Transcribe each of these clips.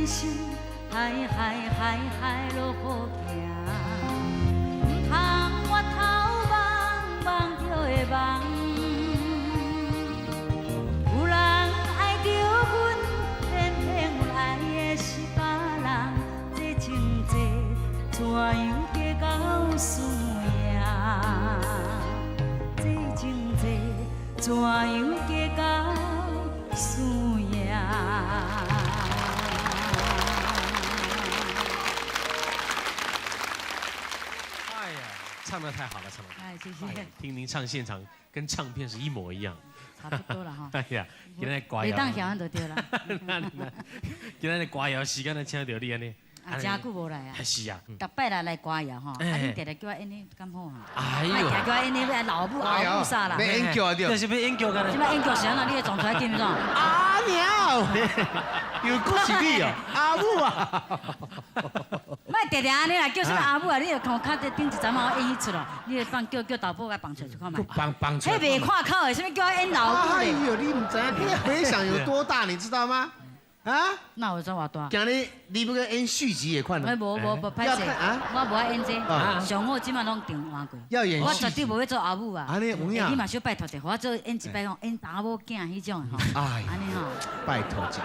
人生，海海海海落雨行，毋通回头望，望著会梦。有人愛著阮，偏偏阮愛的是別人。這情債怎樣計較輸贏？這情債怎樣計較輸贏？哎呀，唱得太好了，唱得。哎，謝謝。聽您唱現場跟唱片是一模一樣。差不多了哈。哎呀，今日歌謠。袂當曉就對啦。今日歌謠時間來請著你按呢。啊，真久無來啊。是啊。逐擺來歌謠吼，啊，你定定叫我演呢，敢好啊？哎呦。莫定叫我演呢，老母後母啥啦。欲演劇啊對。這是欲演劇干。這擺演劇是按怎？你的狀態對毋對？阿娘，又閣是你哦，阿母啊。莫定定按呢啦，叫啥物阿母啊？你著看較這頂一陣我演彼齣咯，你著放叫叫豆寶共放出來看覓。放放出來。彼袂看口的，啥物叫我演老母？哎呦，你毋知影，你的迴響有多大，你知道嗎？啊？哪有這偌大？今日你欲閣演續集的款？我無無無歹勢，我無愛演這，上好這擺攏定換過。要演我絕對無欲做阿母啊！按呢有影。你嘛小拜託者，予我做演一擺講演查某囝彼種的吼。哎，按呢吼。拜託者，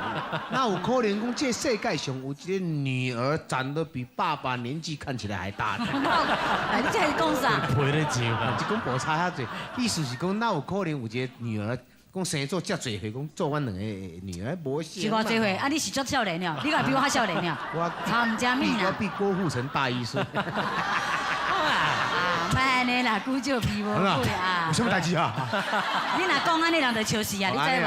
哪有可能講這世界上有一個女兒長得比爸爸年紀看起來還大的？哎，你這是講啥？賠咧錢啊！是講無差遐濟，意思是講哪有可能有一個女兒？講生做遮濟歲，講做阮兩個女兒無是偌濟歲？啊，你是足少年了，你敢比我較少年了？我差毋正物啦。我比郭富城大一歲。啊，莫按呢啦，久少皮無過啊。有啥物代誌啊？你若講按呢，人就笑死啊！你知無？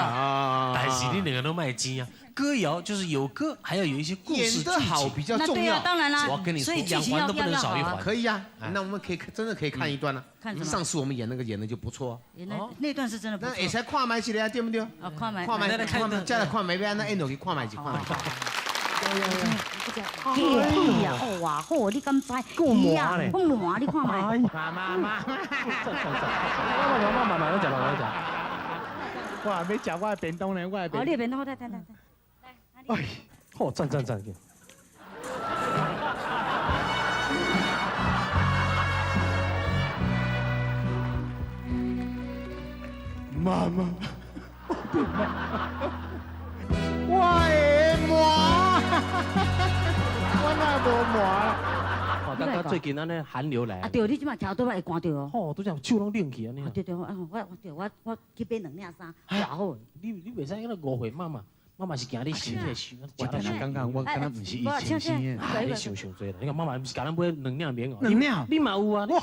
但是你兩個攏莫錢啊！歌謠就是有歌，還要有一些故事。演得好比較重要。那對啊，當然啦。我跟你說，兩環都不能少一環。可以啊，那我們可以真的可以看一段啊。看什麼？上次我們演那個演的就不錯。那段是真的不錯。那會使看覓一下對不對？哦，看覓。看覓，看覓，再來看覓，欲按怎演落去看覓一看覓。哎呀，哦哇好，你敢知？夠麻咧！我麻，你看覓。媽媽媽，慢慢慢慢慢慢慢慢食。我還欲食我的便當呢，我的便。哦，你的便當，好，等等等。哎，好，讚讚讚！媽媽，我的媽，我的麻，我哪無麻？哦，剛剛最近按呢寒流來。啊對，你這擺徛倒擺會寒著哦。哦，拄才手攏冷去按呢。對對，我我對我我去買兩領衫，偌好。你袂使按呢誤會媽媽，媽媽是驚你身體傷。我常常感覺我敢若毋是以前生的。你想傷濟啦！你看媽媽毋是共咱買兩領棉襖。兩領？你嘛有啊？哇！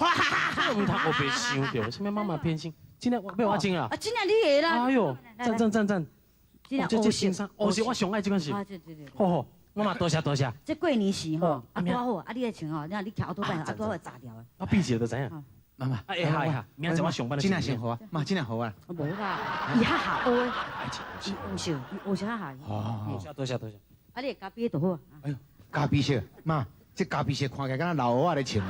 毋通烏白想著，啥物媽媽偏心？真的，欲我穿啊！啊，真的你會啦！哎喲，讚讚讚讚！這這新衫，哦是我上愛這款是。啊，對對對。好好，媽媽多謝多謝。這過年時吼，啊拄好，啊你愛穿吼，你你徛倒擺，啊拄好會炸掉的。啊，閉一下就知影。媽媽，會下會下，明仔載我上班。真正先好啊，媽真正好啊。無啦，伊較合烏的，伊烏色，伊烏色較合。哦，多謝多謝多謝。啊，你咖啡就好啊。哎喲，咖啡色，媽，這咖啡色看起來敢若老蚵仔咧穿。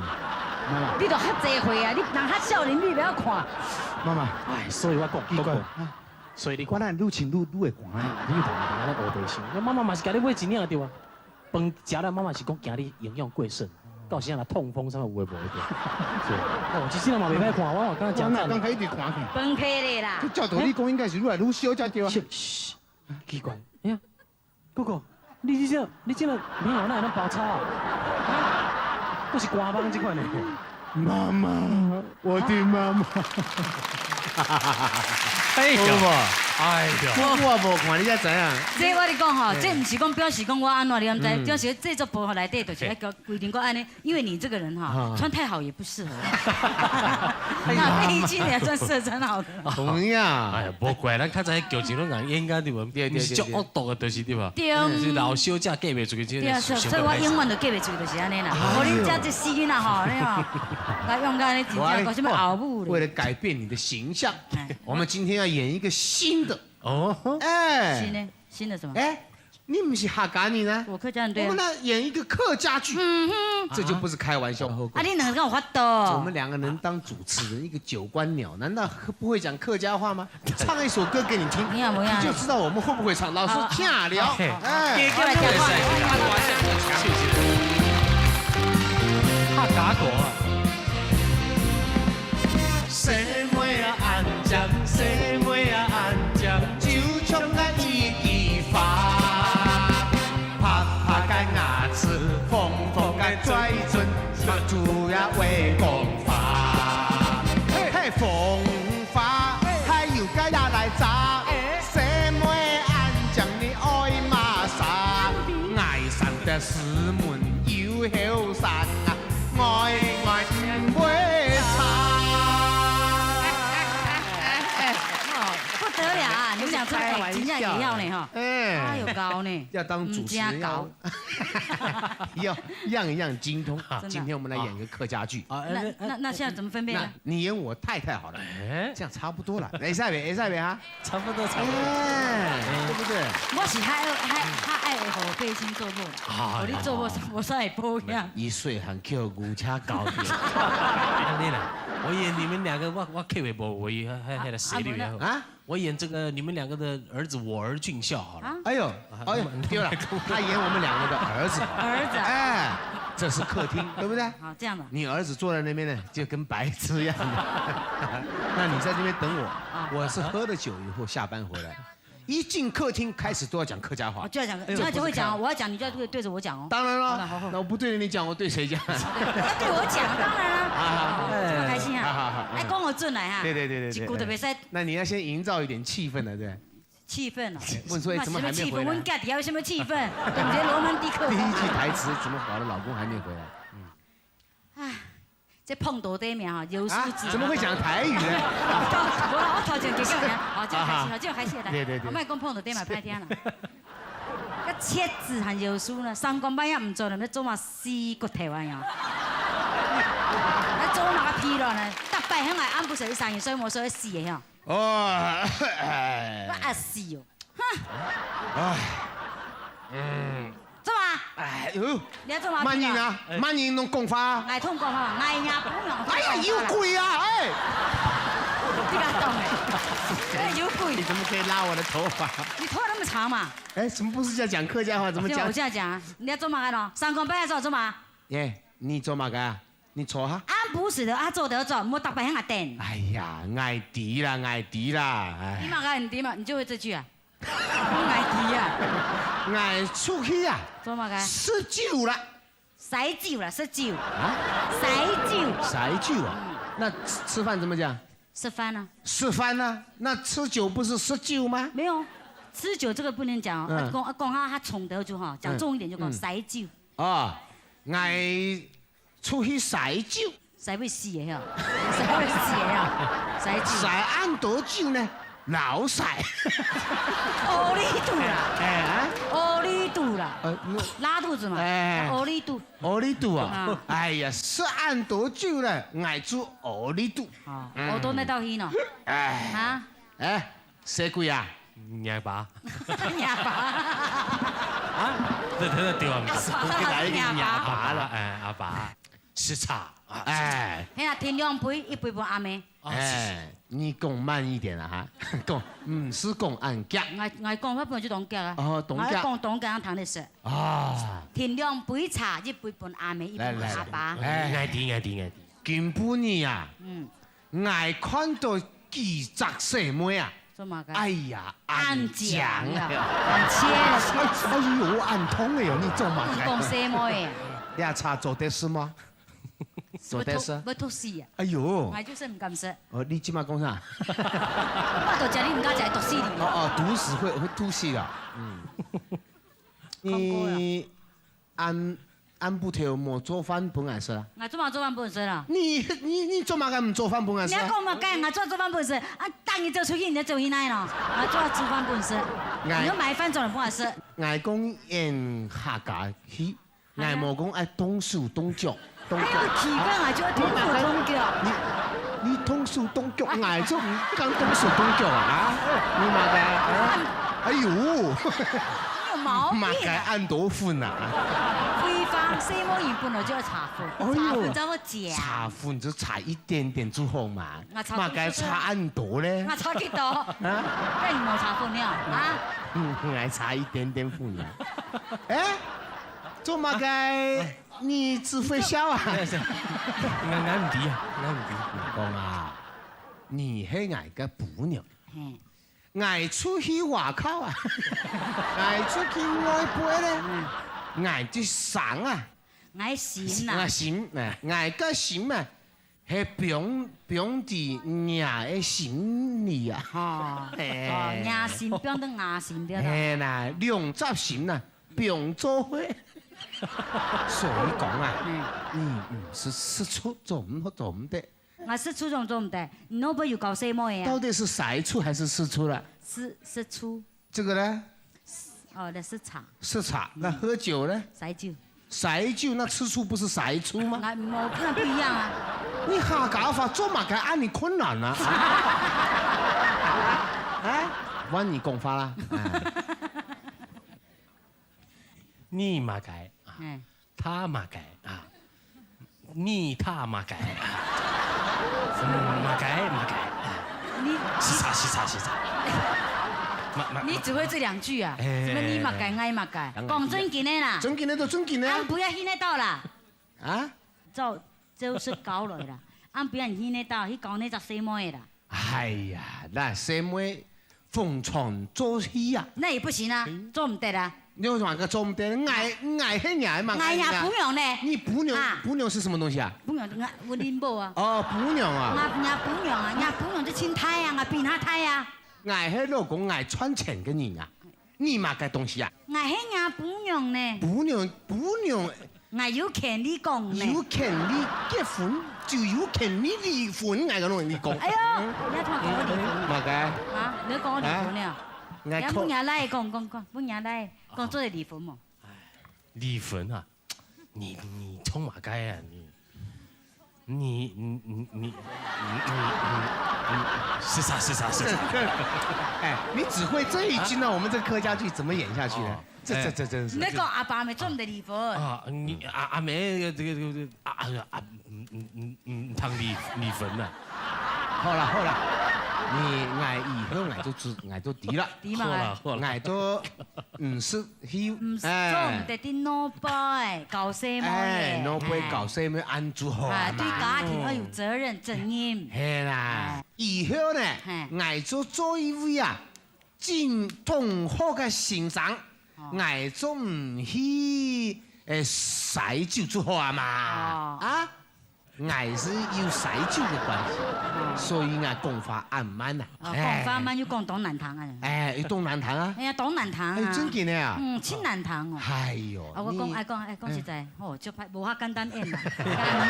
媽媽，你都較濟歲啊，你人較少年，你袂曉看。媽媽，哎，所以我講奇怪，所以你我咱愈穿愈愈會寒啊，你同安尼烏白想，媽媽嘛是共你買一領對啊。飯食了，媽媽是講驚你營養過剩，到時仔若痛風啥物有的無的。哦，其實嘛袂歹看，我嘛感覺誠讚。剛才一直寒去。飯批咧啦。照道理講，應該是愈來愈少才對啊。奇怪，哎呀，哥哥，你這你這個棉襖哪會當包草啊？閣是官方這款的。媽媽，我的媽媽。哎呦，哎呦，我無看你才知影。這我咧講吼，這毋是講表示講我按怎你敢知？表示製作部內底就是愛規定講按呢，因為你這個人哈，穿太好也不適合。那內衣也算適合穿好的。同樣。哎呀，無怪咱較早彼劇情攏共演甲對無？對是足惡毒的，就是對無？對。是老小姐嫁袂出去，對啊，所以我永遠都嫁袂出去，就是按呢啦。無恁遮這死囡仔吼，你吼，來用甲按呢真正講啥物後母為了改變你的形象，我們今天要演一個新的哦，哎，新的，新的什麼？哎，你毋是客家人呢？我客家人對。我們來演一個客家劇，這就不是開玩笑。啊，你兩個有法度。我們兩個能當主持人，一個九官鳥，難道不會講客家話嗎？唱一首歌給你聽，你就知道我們會不會唱。老師聽了，哎，客家歌。細妹啊，安將，細妹啊，安將，酒槍啊一支發，拍拍個牙齒，縫縫個嘴唇，目珠呀會講話，嘿風花，還有個呀來炸，細妹安將你愛馬啥，愛上的師門有後生啊，愛愛唔會差。不得了啊！你們倆真的真正也要呢哈，哎，有高呢，要當主持人要，要樣樣精通。今天我們來演一個客家劇。那現在怎麼分辨呢？你演我太太好了，這樣差不多了。會使袂？會使袂啊？差不多，差不多，對不對？我是較愛予背心做某，予你做某，我煞會保養。伊細漢叫牛車搞的。你啦，我演你們兩個，我客話無話，還來寫你啊？我演這個你們兩個的兒子，我兒俊孝好了。哎呦，哎呦，對了，他演我們兩個的兒子。兒子。哎，這是客廳，對不對？好，這樣的。你兒子坐在那邊呢，就跟白痴一樣的。那你在這邊等我，我是喝了酒以後下班回來，一進客廳開始都要講客家話。我就要講，就要就會講，我要講，你就要對着我講哦。當然了，那我不對着你講，我對誰講？要對我講，當然啦。好，這麼開心啊！好好，哎，講我準來哈。對對對對對。一句都袂使。那你要先營造一點氣氛的，對。氣氛哦。問說怎麼還沒回來？阮囝底下有什麼氣氛？對不對？羅曼蒂克。第一句台詞怎麼搞的？老公還沒回來。嗯。唉，這碰到底名哈，有素質。怎麼會講台語呢？我頭前記個名，好，這個開始，好，這個開始來。對對對。我莫講碰到底嘛，歹聽啦。個切字和饒書呢，三更半夜唔做，你做嘛死骨頭啊呀！做嘛個疲軟呢？逐擺響來按不是三歲，無說死的吼。哦，我壓死哦！哼。唉，嗯。做嘛？哎呦！你要做嘛？慢人啊，慢人攏講話。愛痛講話，愛呀不用。哎呀，有鬼啊！哎。你敢動哎？有鬼！你怎麼可以拉我的頭髮？你頭髮那麼長嘛？哎，怎麼不是在講客家話？怎麼講？我這樣講，你要做嘛個咯？三更半夜做做嘛？耶，你做嘛個？你坐哈。按不是的，啊做得做，莫逐擺響阿等。哎呀，愛滴啦，愛滴啦。你嘛個唔滴嘛，你就會這句啊？愛滴啊！愛出去啊！做嘛個？食酒啦。洗酒啦，食酒。啊？洗酒。洗酒啊？那吃飯怎麼講？食飯啊。吃飯啊？那吃酒不是食酒嗎？沒有，吃酒這個不能講。講講哈，他重得就哈，講重一點就講洗酒。啊，愛。出去洗酒，洗會死的吼，洗會死的吼，洗酒。洗按多久呢？老洗。烏里肚啦，哎，烏里肚啦，拉肚子嘛，哎，烏里肚。烏里肚啊，哎呀，食按多久呢？愛做烏里肚。哦，我都那道去呢。哎。啊？哎，誰鬼啊？阿爸。阿爸。啊？對對對，對啊，阿爸啦，哎，阿爸。吃茶，哎，嘿啊，添兩杯，一杯半阿妹。哎，你講慢一點啦哈，講唔是講按夾。我講法本就當夾啊。哦，懂夾。我講懂夾，談的是。啊。添兩杯茶，一杯半阿妹，一杯阿爸。哎，愛啲愛啲愛啲。近半年啊，愛看到幾隻細妹啊。做嘛個？哎呀，按講啊，按切了。哎呦，按通的哟，你做嘛？講細妹。你茶做得是嗎？做得是？要吐死啊！哎呦，我就是唔敢食。哦，你這馬講啥？我就食你唔敢食，毒死你。哦哦，毒死會吐死啦。嗯。你按按不頭冇做飯本來食啦？我做嘛做飯本食啦？你做嘛個唔做飯本來食？你講嘛該，我做做飯本食，啊，等伊做出去，你做起來咯。我做煮飯本食，你買飯做來本來食。我講演客家戲，我無講愛動手動腳。哎呦，奇怪啊！就動手動腳。你動手動腳，我就唔講動手動腳啊！你嘛個？哎呦！你毛嘛病該按多粉啊？揮發洗毛衣本來就要搽粉，搽粉怎麼食？搽粉就搽一點點就好嘛，嘛該搽按多咧？我搽幾多？啊？那你冇搽粉了啊？愛搽一點點粉啊？哎，做嘛該你只會笑啊？𠊎𠊎毋知啊，𠊎毋知。講啊，你係𠊎个婆娘。𠊎出去外口啊，𠊎出去外邊咧，𠊎這心啊，𠊎心啊，𠊎心，𠊎个心啊，係放放佇娘的心裡啊，哦，娘心變做牙心對啦，嘿啦，兩隻心啊，放做伙，所以講啊，你毋是吃醋做毋做毋得。我吃醋總做毋得，你老婆有搞什麼呀？到底是曬醋還是吃醋啦？是醋。這個呢？哦，那是茶。是茶，那喝酒呢？曬酒。曬酒，那吃醋不是曬醋嗎？那那不一樣啊！你客家話做嘛該按你困難啊？哎，換你講話啦。你嘛該啊，他嘛該啊，你他嘛該。嘛該嘛該，你是啥是啥是啥？你只會這兩句啊？什麼你嘛該，𠊎嘛該，講正經的啦。正經的就正經的。俺不要聽得到啦。啊？就就是搞來啦，俺不要聽得到，去講那隻細妹的啦。哎呀，那細妹逢場作戲啊。那也不行啊，做毋得啊。你有啥個做毋得？𠊎𠊎係𠊎嘛。𠊎也婆娘呢？你婆娘，婆娘是什麼東西啊？婆娘，我恁某啊。哦，婆娘啊。𠊎𠊎婆娘啊，𠊎婆娘就姓太啊，𠊎比他太啊。𠊎係老公，𠊎賺錢嘅人啊，你嘛個東西啊？𠊎係𠊎婆娘呢。婆娘，婆娘。𠊎有權利講呢。有權利結婚，就有權利離婚，𠊎個攏你講。哎呦，你聽我講我離婚。嘛該？啊，你講我離婚了？你不娘來講講講，不娘來講做會離婚無？離婚啊？你創嘛該啊？你你你你你你是啥是啥是啥？哎，你只會這一句呢？我們這客家劇怎麼演下去呢？這真是。你講阿爸咪做毋得離婚？啊，你阿阿妹這個這個阿阿毋通離婚啊！好啦好啦，你𠊎以後𠊎就知𠊎就知啦，知嘛？𠊎都毋是去，毋是做毋得啲老輩搞細妹，哎，老輩搞細妹按做好啊，對家庭要有責任責任。係啦，以後呢，𠊎做做一位啊，真同好嘅先生，𠊎做毋去誒曬酒做好啊嘛，啊？𠊎是有曬酒的關係，所以𠊎講話按慢啊。講話慢又講東南塘啊。哎，有東南塘啊。哎呀，東南塘啊。真嘅呢啊。嗯，親南塘哦。哎呦。啊，我講愛講愛講實在，吼，足歹，無遐簡單演啦。兩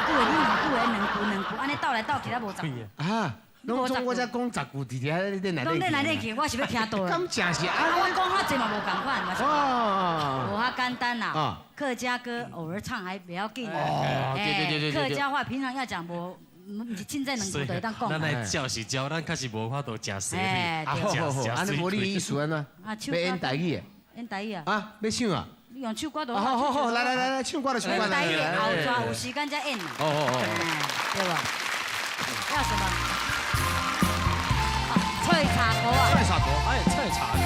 句話，你兩句話，兩句兩句，按呢鬥來鬥去，也無十句。啊，攏總我才講十句，佇遐你內底。講你內底去，我是欲聽倒。敢誠是啊？我講較濟嘛無仝款，嘛是。無遐簡單啦。客家歌偶爾唱還袂要緊。哦，對對對對。客家話平常要講無，毋是凊彩兩句就會當講。咱來照是照，咱確實無法度食西米。啊好好好，按呢無你意思按怎？欲演台語的。演台語啊？啊，欲唱啊？你用唱歌就好好好，來來來來，唱歌就唱歌。台語後逝有時間才演。哦哦哦。對吧？要什麼？菜茶粿啊！菜茶粿，哎，菜茶粿。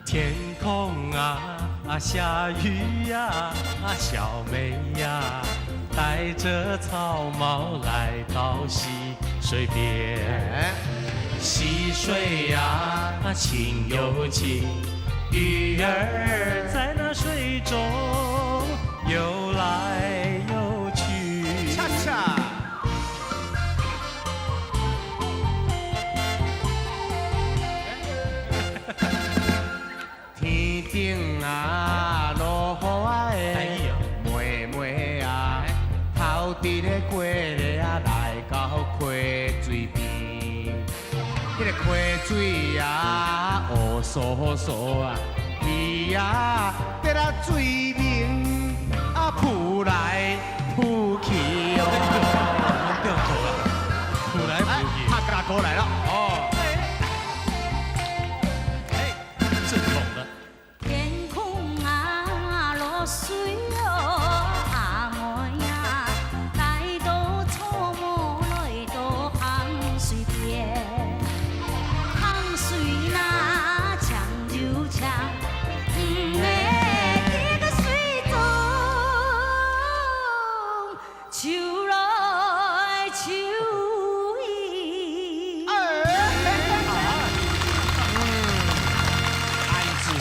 天空啊，下雨呀，啊，小妹呀，戴着草帽來到溪水邊。溪水呀，清又清，魚兒在那水中游來游去。恰恰。天頂啊，落雨啊，妹妹啊，頭佇咧過咧啊，來到溪水邊。彼個溪水啊，烏趖趖啊，魚啊，佇咧水面啊，浮來浮去哦。浮來浮去。拍大鼓來了。哦。哎，這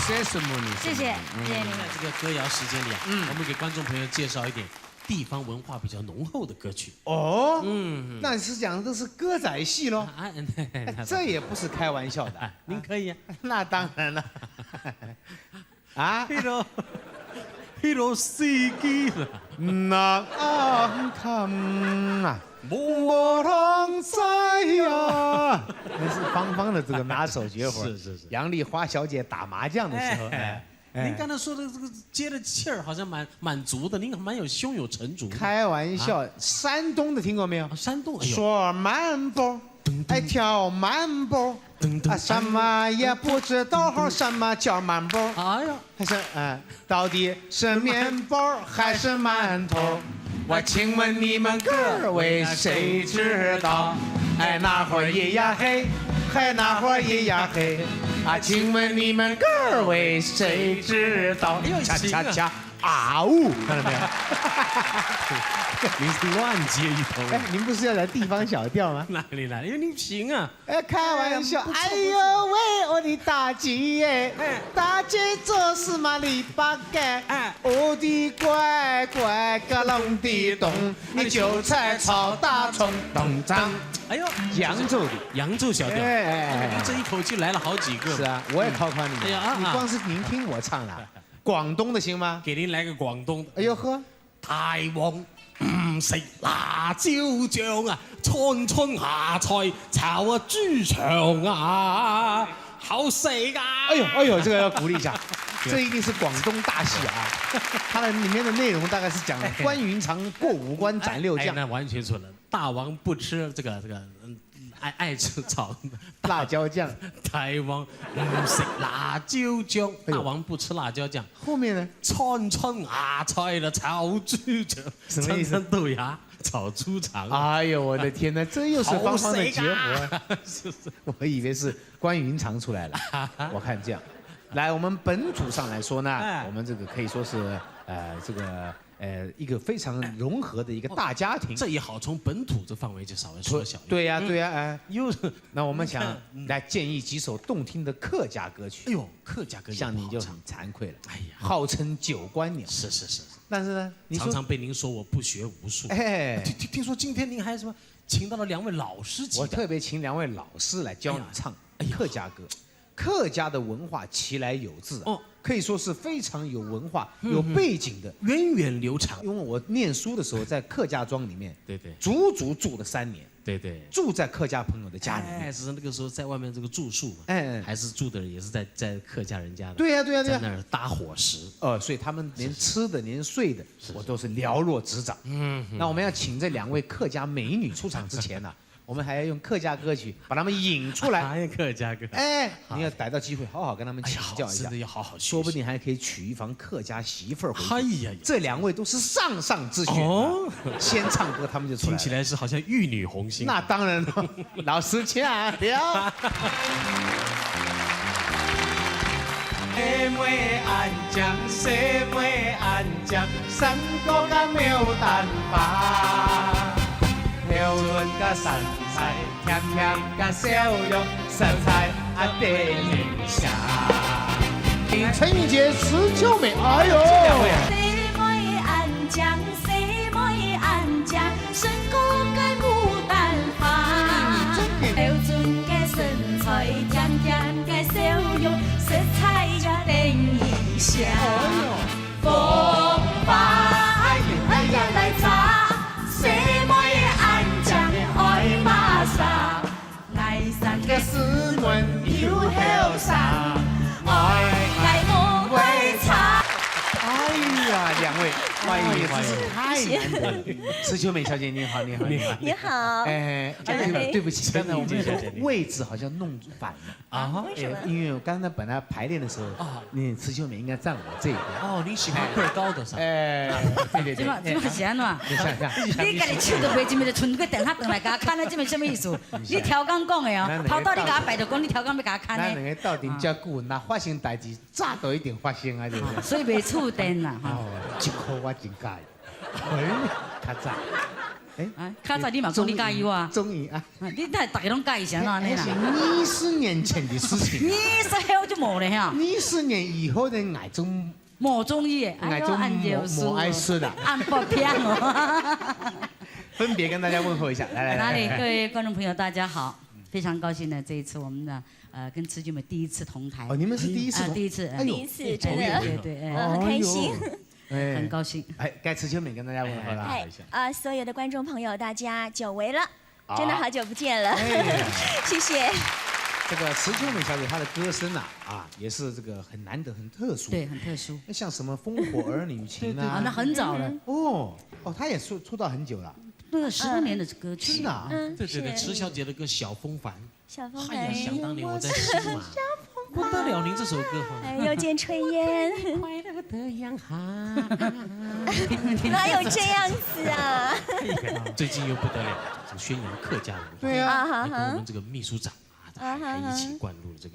謝謝你，謝謝，謝謝你。在這個歌謠時間裡啊，我們給觀眾朋友介紹一點地方文化比較濃厚的歌曲。哦，那是講的都是歌仔戲咯。啊，這也不是開玩笑的。您可以啊。那當然了。啊，彼個四季啦，那暗坎啊，無人知啊。那是芳芳的這個拿手絕活。是是是。楊麗花小姐打麻將的時候。您剛才說的這個接的氣兒好像蠻足的，您蠻有胸有成竹。開玩笑，山東的聽過沒有？山東，說慢步，哎跳慢步，啊什麼也不知道，什麼叫慢步？哎呀，還是哎，到底是麵包還是饅頭？我請問你們各位誰知道？哎，那會兒咿呀嘿，還那會兒咿呀嘿。啊，請問你們各位誰知道？恰恰恰啊嗚，看到沒有？您是亂接一通。哎，您不是要來地方小調嗎？哪裡來？因為您行啊。哎，開玩笑。哎呦喂，我的大姐耶，大姐做事嘛你不干。我的乖乖，個隆的咚，你韭菜炒大蔥，咚鏘。哎呦，揚州的揚州小調，哎，您這一口氣來了好幾個。是啊，我也考考你。哎呀，你光是您聽我唱了，廣東的行嗎？給您來個廣東。哎呦呵，大王唔食辣椒醬啊，春春芽菜炒啊豬腸啊，好食噶！哎呦哎呦，這個要鼓勵一下，這一定是廣東大戲啊！它的裡面的內容大概是講關雲長過五關斬六將。那完全錯了，大王不吃這個，愛吃炒辣椒醬。大王唔食辣椒醬，大王不吃辣椒醬。後面呢？春春芽菜啦，炒豬腸，什麼意思？豆芽炒豬腸。哎呦，我的天哪，這又是芳芳的絕活。我以為是關雲長出來了。我看這樣，來，我們本土上來說呢，我們這個可以說是這個。一個非常融合的一個大家庭。這也好，從本土這範圍就稍微縮小。對呀，對呀，哎，又那我們想來建議幾首動聽的客家歌曲。哎呦，客家歌像你就很慚愧了。哎呀，號稱九官鳥。是是是。但是呢，常常被您說我不學無術。哎，聽說今天您還什麼請到了兩位老師級。我特別請兩位老師來教你唱客家歌。客家的文化其來有自哦，可以說是非常有文化、有背景的，源遠流長。因為我念書的時候在客家莊裡面，對對，足足住了3年，對對，住在客家朋友的家裡面。哎，是那個時候在外面這個住宿嘛，哎，還是住的也是在客家人家的。對呀對呀對呀，在那兒搭伙食。所以他們連吃的連睡的，我都是了若指掌。嗯，那我們要請這兩位客家美女出場之前呢，我們還要用客家歌曲把他們引出來。客家歌。哎，你要逮到機會，好好跟他們請教一下。真的要好好學。說不定還可以娶一房客家媳婦兒回去。哎呀，這兩位都是上上之選。哦。先唱歌，他們就出來。聽起來是好像玉女紅心。那當然了，老師請了。細妹安將，細妹安將，山歌甲牡丹花。標準甲酸菜，甜甜甲笑容，色彩啊第一聲。陳允潔、池秋美，哎呦！細妹安將，細妹安將，山歌甲牡丹花。標準甲酸菜，甜甜甲笑容，色彩呀第一聲。風帆哎呀來查，細妹安將愛馬莎，愛山個四門有後山，愛愛無會差。哎呀，兩位，歡迎，真是太難得了。池秋美小姐，你好，你好，你好，你好。哎，對不起，剛才我們位置好像弄反了啊？為什麼？因為我剛才本來排練的時候啊，你池秋美應該站我這邊。哦，你喜歡個高的是吧？哎，對對對。這嘛是按怎？你想想，你家己手都袂，這麼就伸過電話轉來共我牽的，這麼什麼意思？你超工講的哦，頭拄你共我擺就講你超工欲共我牽的。咱兩個鬥陣遮久，若發生代誌，早都一定發生啊，對不對？所以袂觸電啦。哦，這箍我真佮意。哎，較早。哎，較早你嘛講你佮意我，中意啊！你睇大家攏佮意啥按呢那是啦？20年前的事情。20歲就無咧哈，20年以後的愛中無中意的，愛中無愛說啦，按不偏哦。分別跟大家問候一下，來來來，哪裡？各位觀眾朋友，大家好，非常高興呢，這一次我們呢，跟池俊美第一次同台。哦，你們是第一次？第一次，第一次，真的，對對，很開心，很高興。哎，該池秋美跟大家問候了。哎，所有的觀眾朋友，大家久違了，真的好久不見了，謝謝。這個池秋美小姐她的歌聲啊，也是這個很難得、很特殊。對，很特殊。那像什麼《烽火兒女情》啊，那很早了。哦哦，她也出道很久了。那個10多年的歌曲。真的。嗯，對對對，池小姐的歌《小風帆》。小風帆。哎呀，想當年我在西馬，不得了，您這首歌。哎，又見炊煙。快樂的樣哈。哪有這樣子啊？最近又不得了，這個宣揚客家文化。對啊。還跟我們這個秘書長啊，還一起灌入了這個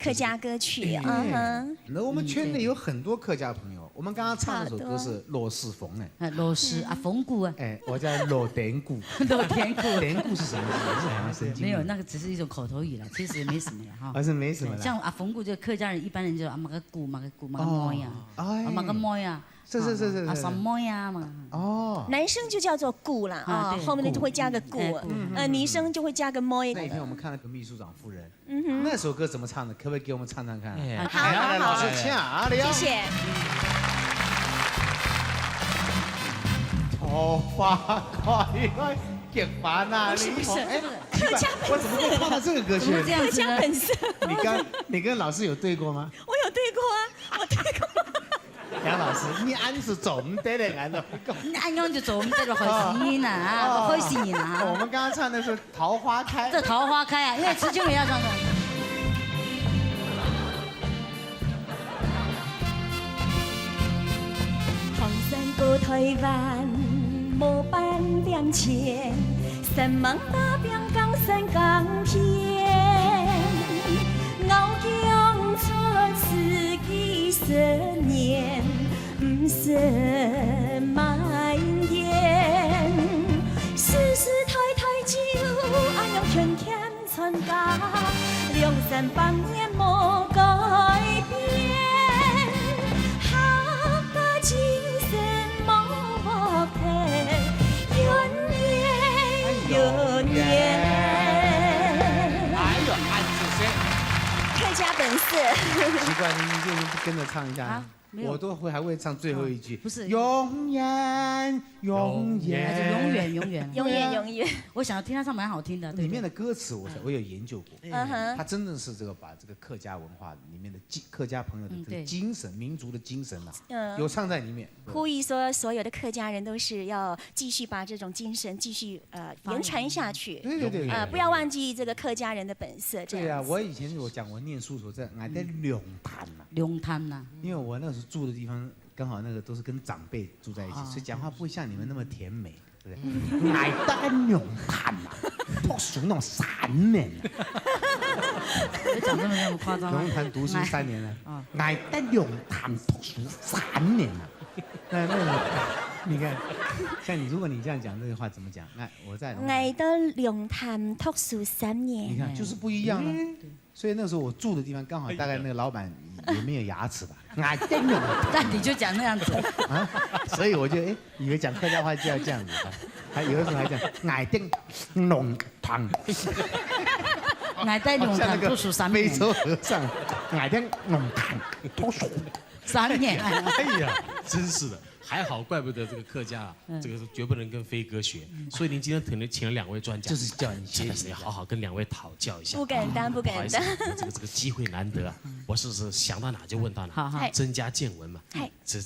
客家歌曲。嗯哼。那我們圈內有很多客家朋友，我們剛剛唱那首歌是羅時豐哎。羅時啊，風姑啊。哎，我叫羅典故。羅典故。典故是什麼？是好像神經。沒有，那個只是一種口頭語了，其實沒什麼哈。還是沒什麼。像阿馮姑，就客家人，一般人就阿媽個姑，媽個姑，媽個妹啊，阿媽個妹啊。是是是是。阿三妹啊嘛。哦。男生就叫做姑啦，啊，後面就會加個姑，女生就會加個妹。那天我們看了個秘書長夫人，那首歌怎麼唱的？可不可以給我們唱唱看？好，好，老師請阿謝謝。桃花開開結花那裡？不是，客家本色。我怎麼會唱到這個歌曲？客家本色。你跟老師有對過嗎？我有對過啊，我對過。楊老師，你按是做唔得的，按你按樣就做唔得了，好聲啊，好聲啊。我們剛剛唱的是《桃花開》。這《桃花開》啊，因為池秋美要唱的。唐山過台灣，無半點錢，三網打拼江山江天，熬強出自己10年，毋算埋怨，世世代代就按樣天天傳家，兩三百年無改變，客家精神無退，永遠永遠。哎呦，按住聲。客家本色。奇怪，你就是不跟着唱一下？我都會還會唱最後一句，不是永遠永遠永遠永遠永遠永遠。我想聽他唱蠻好聽的，裡面的歌詞我有研究過，他真的是這個把這個客家文化裡面的客家朋友的這個精神、民族的精神吶，有唱在裡面。呼籲說所有的客家人都是要繼續把這種精神繼續言傳下去，對對對，不要忘記這個客家人的本色。對啊，我以前我講我念書時候在俺在龍潭吶，龍潭吶，因為我那時候住的地方剛好那個都是跟長輩住在一起，所以講話不會像你們那麼甜美，對不對？愛得龍潭啊，讀書弄3年。你講這麼那麼誇張？龍潭讀書3年了，愛得龍潭讀書3年了。那你看，像你，如果你這樣講這個話，怎麼講？那我在愛得龍潭讀書3年。你看，就是不一樣了。所以那時候我住的地方剛好大概那個老闆也沒有牙齒吧，愛得龍。但你就講那樣子啊，所以我就哎以為講客家話就要這樣子，還有的時候還講愛得龍潭。愛得龍潭讀書3年。非洲和尚，愛得龍潭讀書3年。哎呀，真是的。還好，怪不得這個客家啊，這個是絕不能跟飛哥學。所以您今天可能請了兩位專家，就是叫你學習，好好跟兩位討教一下。不敢當，不敢當。這個機會難得啊，我是想到哪就問到哪，增加見聞嘛。這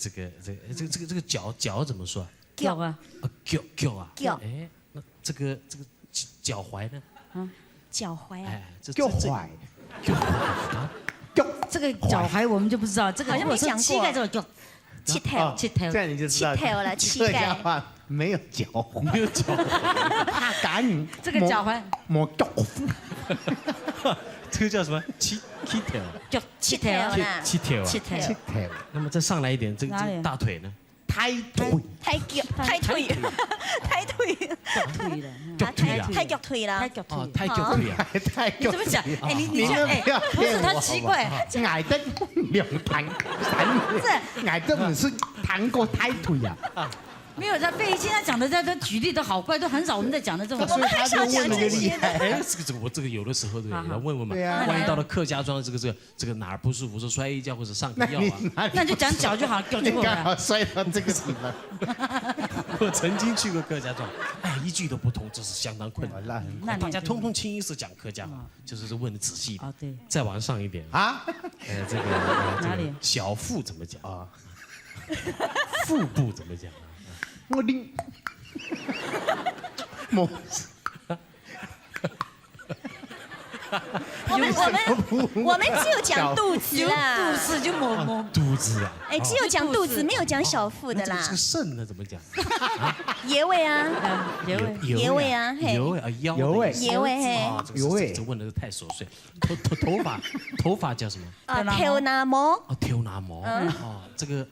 個腳怎麼說？腳啊。腳腳啊。腳。哎，那這個腳踝呢？腳踝啊。哎，腳踝。腳踝啊。腳。這個腳踝我們就不知道，這個好像沒講過。膝蓋這個腳。膝頭，膝頭，這樣你就知道。膝頭了，膝蓋。客家話沒有腳，沒有腳，他敢。這個腳踝。沒腳。這個叫什麼？膝頭。腳膝頭啦。膝頭啊。膝頭。膝頭。那麼再上來一點，這個大腿呢？太腿，太腳太腿，太腿，腿了，腳腿啊，太腳腿啦，太腳哦，腿。太腳腿啊，太你怎麼講？哎，你這哎，不是他奇怪，挨得兩彈三，挨得唔是彈過太腿啊。沒有，他費玉清他講的，他舉例都好怪，都很少我們在講的這種。我們很少講這些的。哎，這個我這個有的時候對，要問問嘛。對啊。萬一到了客家莊，這個哪兒不舒服，說摔一跤或者上個藥啊。那就講腳就好，腳就好。你剛好摔到這個地方。我曾經去過客家莊，哎，一句都不通，這是相當困難。那大家通通清一色講客家話，就是問的仔細一點。啊，對。再往上一點啊，哎，這個哪裡？小腹怎麼講啊？腹部怎麼講？我拎，冇。我們只有講肚子啦，肚子就摸摸肚子啊。哎，只有講肚子，沒有講小腹的啦。這個腎呢，怎麼講？爺位啊，爺位，爺位啊，爺位啊，腰位，爺位嘿。爺位，這問的太瑣碎。頭頭頭髮，頭髮叫什麼？啊，頭拿毛。哦，頭拿毛。哦，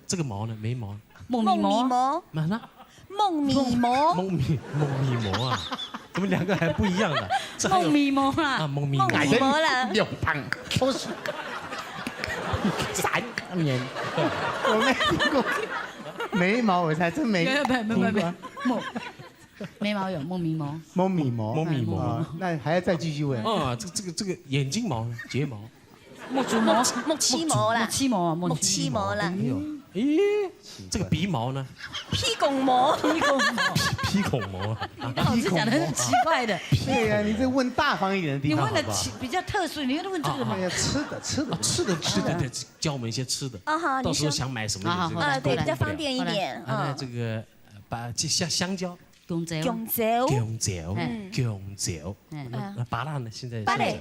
這個毛呢？眉毛。夢米毛。嘛那？夢米毛。夢米夢米毛啊！怎麼兩個還不一樣的？夢米毛啊！啊，夢米毛啦！兩棒，三年，我沒聽過眉毛，我才真沒。沒沒沒沒，眉毛有夢米毛。夢米毛，夢米毛，那還要再繼續問。啊，這個眼睛毛、睫毛、目珠毛、目黐毛啦，目黐毛啊，目黐毛啦。咦，這個鼻毛呢？屁孔毛，屁孔毛，屁孔毛啊！老師講的很奇怪的。對呀，你這問大方一點的地方。你問的比較特殊，你又問這個嘛？哎呀，吃的吃的吃的吃的，對，教我們一些吃的。啊好，到時候想買什麼啊，對，比較方便一點。啊，這個把這香蕉。香蕉。香蕉。香蕉，香蕉。那芭樂呢？現在。芭樂。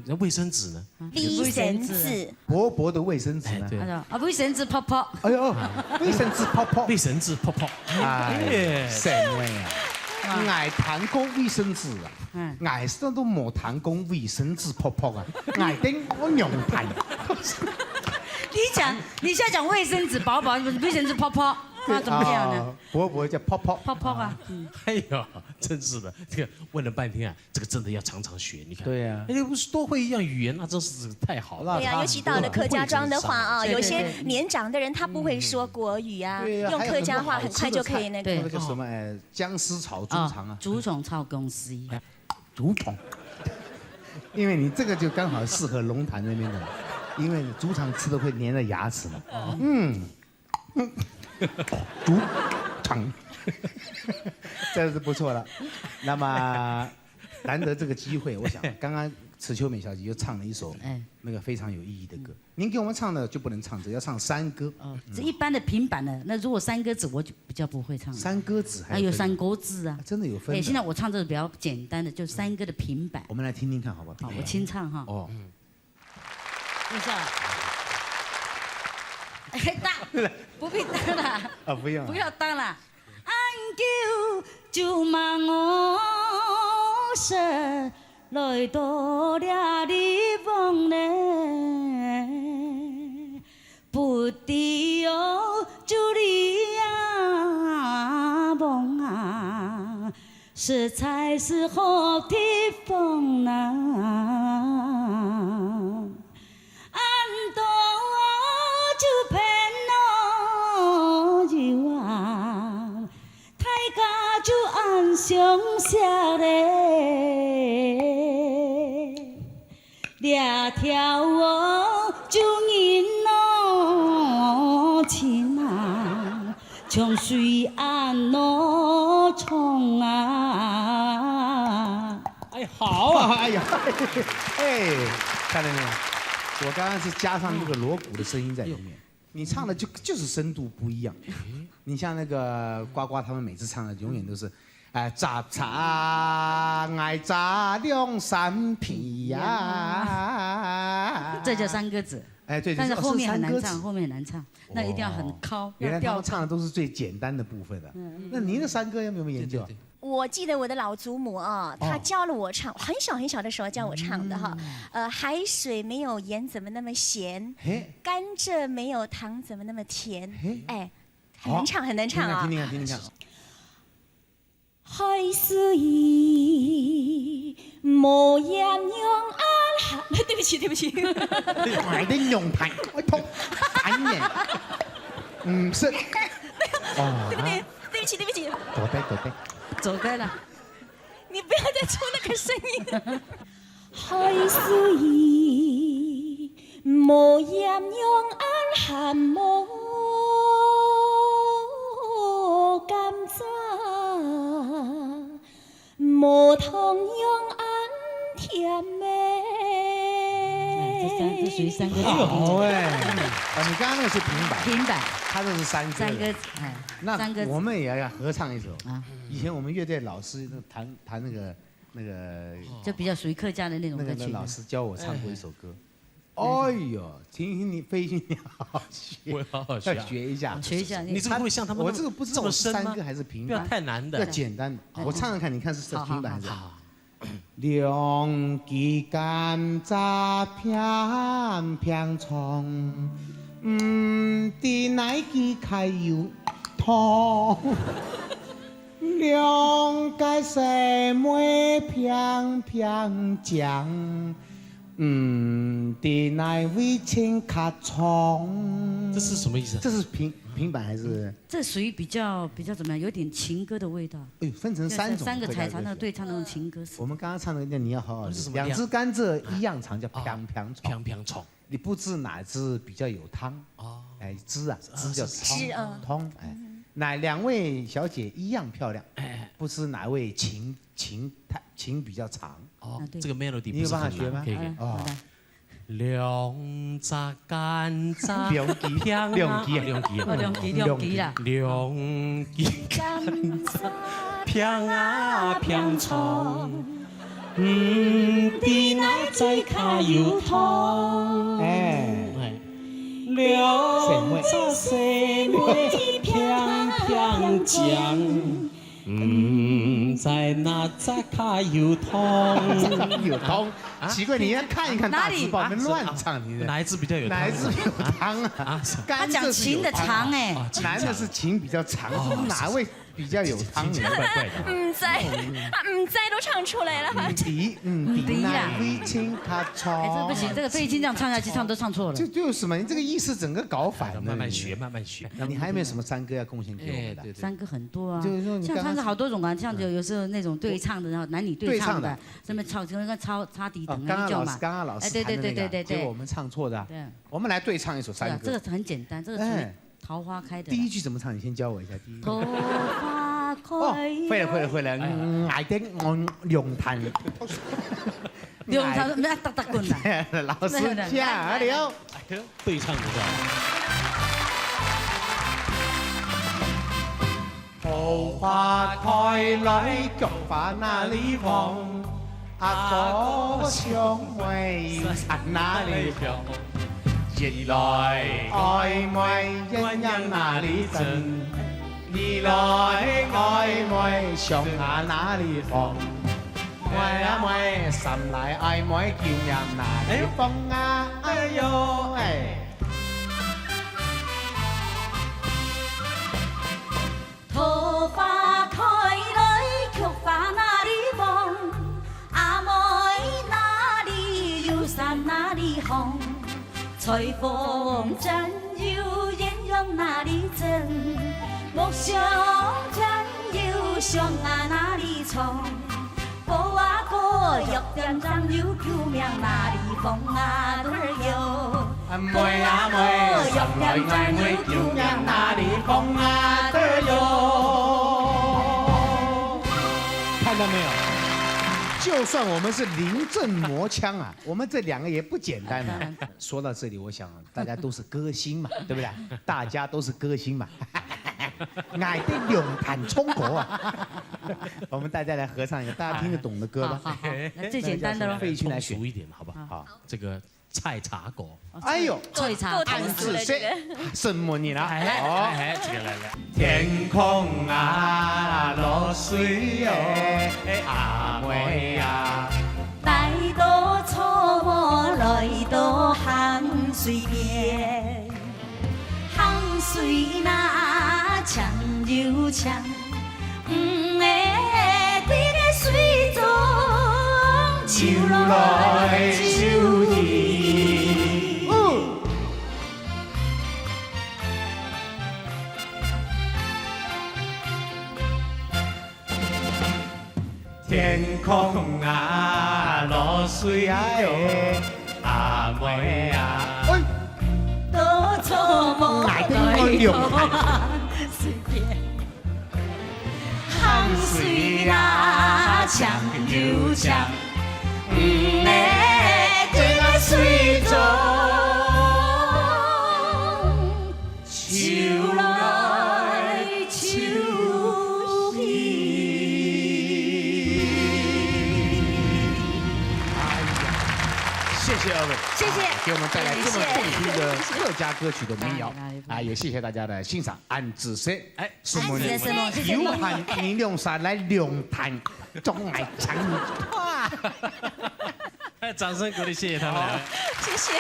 那衛生紙呢？衛生紙，薄薄的衛生紙呢？對啊，衛生紙泡泡。哎呦，衛生紙泡泡，衛生紙泡泡。哎，神威啊！愛談過衛生紙啊，愛死都沒談過衛生紙泡泡啊，愛頂我娘談。你講，你現在講衛生紙薄薄，衛生紙泡泡。那怎麼樣呢？薄薄叫泡泡，泡泡啊！哎呦，真是的，這個問了半天啊，這個真的要常常學。你看，對呀，哎，不是多會一樣語言，那真是太好了。對呀，尤其到了客家莊的話啊，有些年長的人他不會說國語啊，用客家話很快就可以那個。那個叫什麼？哎，薑絲炒豬腸啊。豬腸炒薑絲。豬腸，因為你這個就剛好適合龍潭那邊的，因為豬腸吃的會粘在牙齒嘛。嗯。豬腸，這是不錯了。那麼難得這個機會，我想剛剛池秋美小姐又唱了一首那個非常有意義的歌。您給我們唱的就不能唱這，要唱山歌。這一般的平板的，那如果山歌子我就比較不會唱。山歌子還有山歌子啊，真的有分。哎，現在我唱這個比較簡單的，就是山歌的平板。我們來聽聽看，好不好？好，我清唱哈。哦。等一下。哎，當不必當啦，啊，不用，不要當啦。按求就望我說來到了你房內，不知哦就你啊望啊，實在是好地方啊。按到就偏哦啊，大家就按相惜嘞，掠条哦就人哦亲啊，像水岸喏冲啊。哎，好啊，哎呀，哎，看到沒有？我剛剛是加上那個鑼鼓的聲音在裡面，你唱的就是深度不一樣。你像那個呱呱他們每次唱的永遠都是，哎，雜茶愛雜兩三片呀。這叫山歌子。哎，對，但是後面很難唱，後面很難唱，那一定要很高。原來他們唱的都是最簡單的部分的。那您的山歌有沒有研究？我記得我的老祖母啊，她教了我唱，很小很小的時候教我唱的哈。海水沒有鹽怎麼那麼鹹？甘蔗沒有糖怎麼那麼甜？哎，很難唱，很難唱啊！聽聽看，聽聽看。海水無鹽用安，對不起，對不起。愛的用太，我痛，煩人。唔識。哦。對不對？對不起，對不起。走開，走開。走開了。你不要再出那個聲音。海水無鹽用安，鹹無甘蔗，無糖用安甜美。這三，這屬於山歌。好哎，啊，你剛剛那個是平板，平板，他這是山歌。山歌，哎，那我們也要合唱一首啊。以前我們樂隊老師彈彈那個，就比較屬於客家的那種歌曲。那個老師教我唱過一首歌。哎呦，聽聽你費玉清，你好好學，我好好學，要學一下，學一下。你這個會像他們？我這個不知道是山歌還是平板，不要太難的，要簡單的。我唱唱看，你看是平板還是？兩支甘蔗片片長，毋知哪支較有糖。兩個細妹片片講，毋知哪位情較長。這是什麼意思？這是平板還是？這屬於比較怎麼樣？有點情歌的味道。哎，分成三種。三個採茶那個對唱那種情歌。我們剛剛唱的那你要好好。兩支甘蔗一樣長，叫平平長。平平長。你不知哪支比較有湯？哦。哎，枝啊，枝叫湯。湯哎，哪兩位小姐一樣漂亮？哎，不知哪位情比較長？哦，這個 melody 你有辦法學嗎？可以。哦。兩隻甘蔗，兩支，兩支，兩支，兩支，兩支啦。兩支甘蔗，平啊平長，毋知哪隻較有糖。哎，兩隻細妹平平講，毋知哪隻較有糖。有湯，奇怪，你要看一看大字報，別亂唱，你哪一支比較有？哪一支有湯啊？他講情的長哎，男的是情比較長，哪位比較有湯？怪怪的。毋知，啊毋知都唱出來了。毋知毋知哪位情較長？哎，這不行，這個費玉清這樣唱下去，唱都唱錯了。這就是嘛，你這個意思整個搞反了。慢慢學，慢慢學。你還有沒有什麼山歌要貢獻給我們的？山歌很多啊，像山歌好多種啊，像有時候那種對唱的，然後男女對唱的，什麼唱跟個抄擦底等剛剛老師，剛剛老師對對對對對，結果我們唱錯的。對，我們來對唱一首山歌。這個很簡單，這個屬於桃花開的。第一句怎麼唱？你先教我一下。第一句。桃花開。哦，會了會了會了，愛的我龍潭。龍潭咩？噠噠滾啊！老師加油！對唱的。桃花開來，菊花哪裡放？阿哥相會哪裡放？一來愛妹鸳鸯哪裡爭？二來愛妹上下哪裡放？妹啊妹，三來愛妹救命哪裡放啊？哎呦哎！桃花開來，菊花哪裡放？阿妹哪裡有山哪裡紅？彩鳳真有鸳鸯哪裡爭？莫想真有上啊哪裡藏？哥啊哥，玉店長有救命哪裡放啊對兒喲？妹啊妹，玉店長有救命哪裡放啊對兒喲？看到沒有？就算我們是臨陣磨槍啊，我們這兩個也不簡單啊。說到這裡，我想大家都是歌星嘛，對不對？大家都是歌星嘛。愛的龍潭衝過啊！我們大家來合唱一個大家聽得懂的歌吧。好，那最簡單的咯。費玉清來熟一點，好不好？好，這個菜茶果。哎呦，菜茶暗自說什麼你啦？哎，這個來來。天空啊，落水哟，阿妹啊，帶到草帽來到漢水邊，漢水那。長又長，黃的規个水中手來手去。天空啊，落水啊，阿妹啊，多错无对随便，汗水啊，长又长，黄的规个水中，手来手去。谢谢二位，谢谢，给我们带来这么动听的客家歌曲的民谣啊！也谢谢大家的欣赏。安子生，哎，是我们有汉你两山来两坛，总爱唱。掌声鼓励，谢谢他们。谢谢。